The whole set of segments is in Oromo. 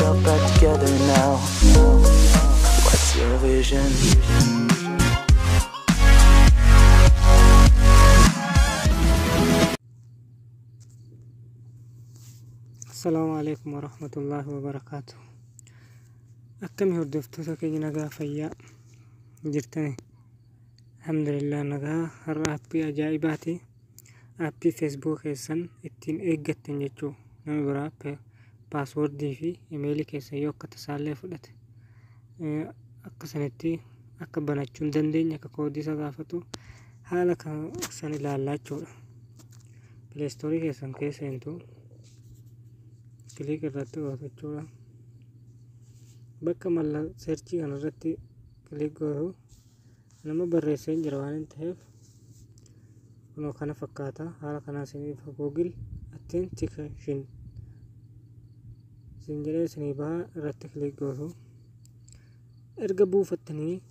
yourself back together now. What's your vision? Assalaamu alaikum warahmatullaahi wabarakaatu. Akkami hordoftoota keenya, nagaa fayyaa jirtani? Alhamdulillah, nagaa. Har'a aappii ajaa'ibaati. Aappii Facebook keessan ittiin eeggattan jechuu, nama biraa paaswordii fi imeelii keessan yoo akka tasaallee fudhate akka sanitti akka banachuu hin dandeenye, akka koodii isa gaafatu haala kan san ilaallaa jechuudha. Play Store keessan keessa seentu, click irratti gootu jechuudha. Bakka malla search kanarratti click gootu. Nama barreessee hin jira waan hin ta'eef, kunoo kana fakkaata. Haala kanaa isiniif Google Authentication isin jedhee isinii baha, irratti click gootu. Erga buufattanii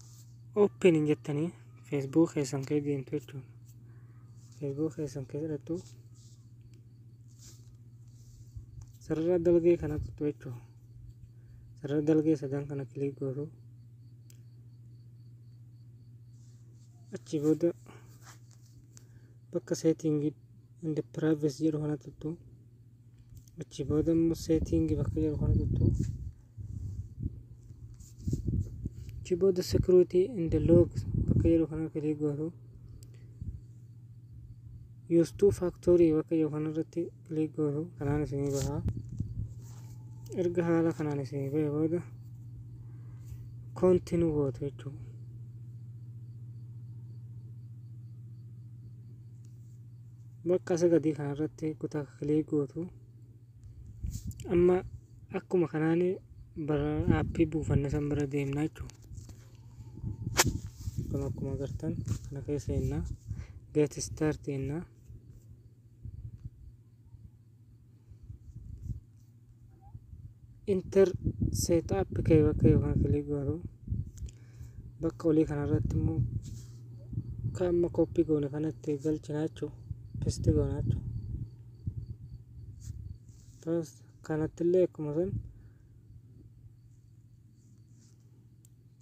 open hin jettanii Facebook keessan kee deemtu jechuudha. Facebook keessan keessa dhaqxu, sarara dalgee kana tuttu jechuudha. Sarara dalgee sadan kana click gootu. Achi booda bakka setting and privacy jedhu kana tuttu. Achi booda immoo setting bakka jedhu kana tuttu. Achi booda security and log bakka jedhu kana click gootu. Use two factor bakka jedhu kana irratti click gootu. Kanaan isinii baha. Erga haala kanaan isinii bahe booda continue gootu jechuudha. Bakka isa gadii kanarratti kutaa click gootu. Amma akkuma kanaan bara aappii buufanne san bira deemna jechuudha. Kun akkuma agartan kana keessa jennaa, get start jennaa. Enter setup kee bakka yookaan click gootu. Bakka olii kanarratti immoo kan amma copy goone kanatti galchina jechuudha. Paste goona jechuudha. Kanatti illee akkuma san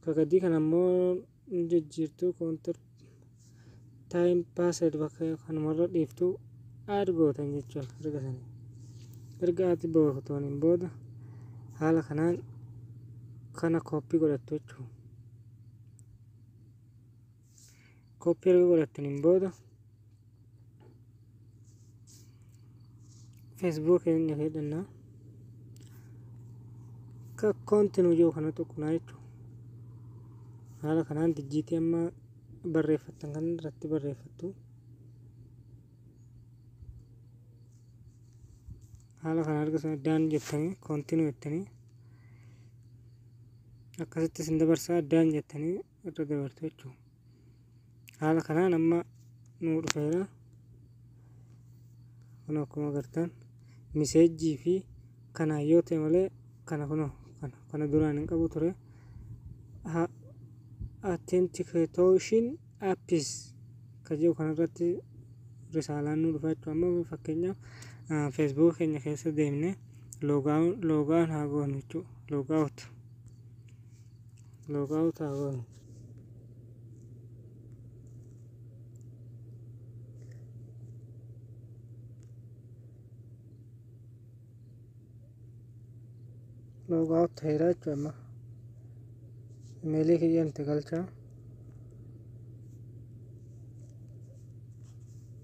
ka gadii kana immoo jijjiirtuu, counter time passed bakka kanumarra dhiiftuu add gootan jechuudha. Erga sanii erga add gootaniin booda haala kanaan kana copy godhattu jechuudha. Copy erga godhattaniin booda Facebook keenya fedhannaa ka continue jiru kana tuqnaa jechuudha. Haala kanaan dijiitii amma barreeffattan kan irratti barreeffattu. Haala kana erga sana done jettanii, continue jettanii, akkasitti isin dabarsaa, done jettanii irra dabartu jechuudha. Haala kanaan amma nuu dhufeera. Kun akkuma agartan miseejjii fi kana yoo ta'e malee kana kunoo kana duraan hin qabu ture. Authentication apps ka jedhu kanarratti risaalaan nu dhufa jechuudha. Amma fakkeenyaaf Facebook keenya keessa deemne log out haa goonu jechuudha. Log out haa goonu. Log out ta'eera jechuudha amma. Imeelii kiyya itti galchaa.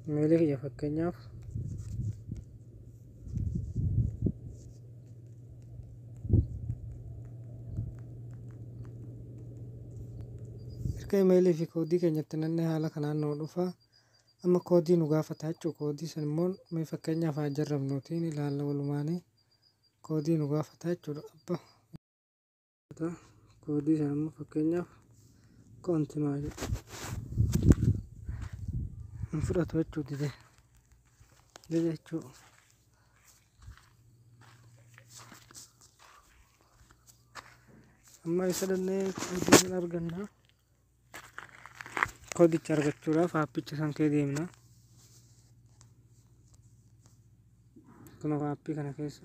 Imeelii kiyya fakkeenyaaf erga imeelii fi koodii keenyatti nannee haala kanaan nu dhufa. Amma koodii nu gaafata jechuudha. Koodii san immoo mee fakkeenyaaf haa jarrabnuutiin ilaalla walumaanii. Koodii nu gaafata jechuudha. Abba koodii sana immoo fakkeenyaaf continue jedhu. Hin fudhatu jechuu, dide dide jechuudha. Amma isa dhannee koodii sana arganna. Koodicha argachuudhaaf aappicha san kee deemna. Kun aappii kana keessa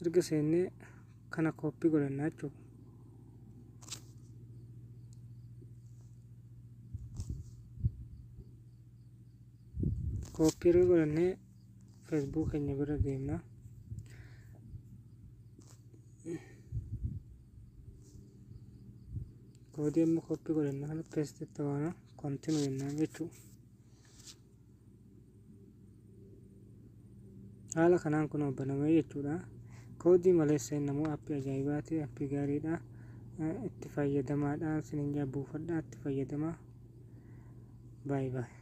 Erga seennee kana copy godhannaa jechuudha. Copy erga godhannee Facebook keenya bira deemna. Koodii amma copy godhanna kana paste itti goona, continue jennaan jechuudha. Haala kanaan kun banamee jechuudha. Koodii malee seennamu aappii ajaa'ibaati, aappii gaariidha. Itti fayyadamaadha. Sinin jaa, buufadhaa, itti fayyadamaa. Baay'ee baay'ee.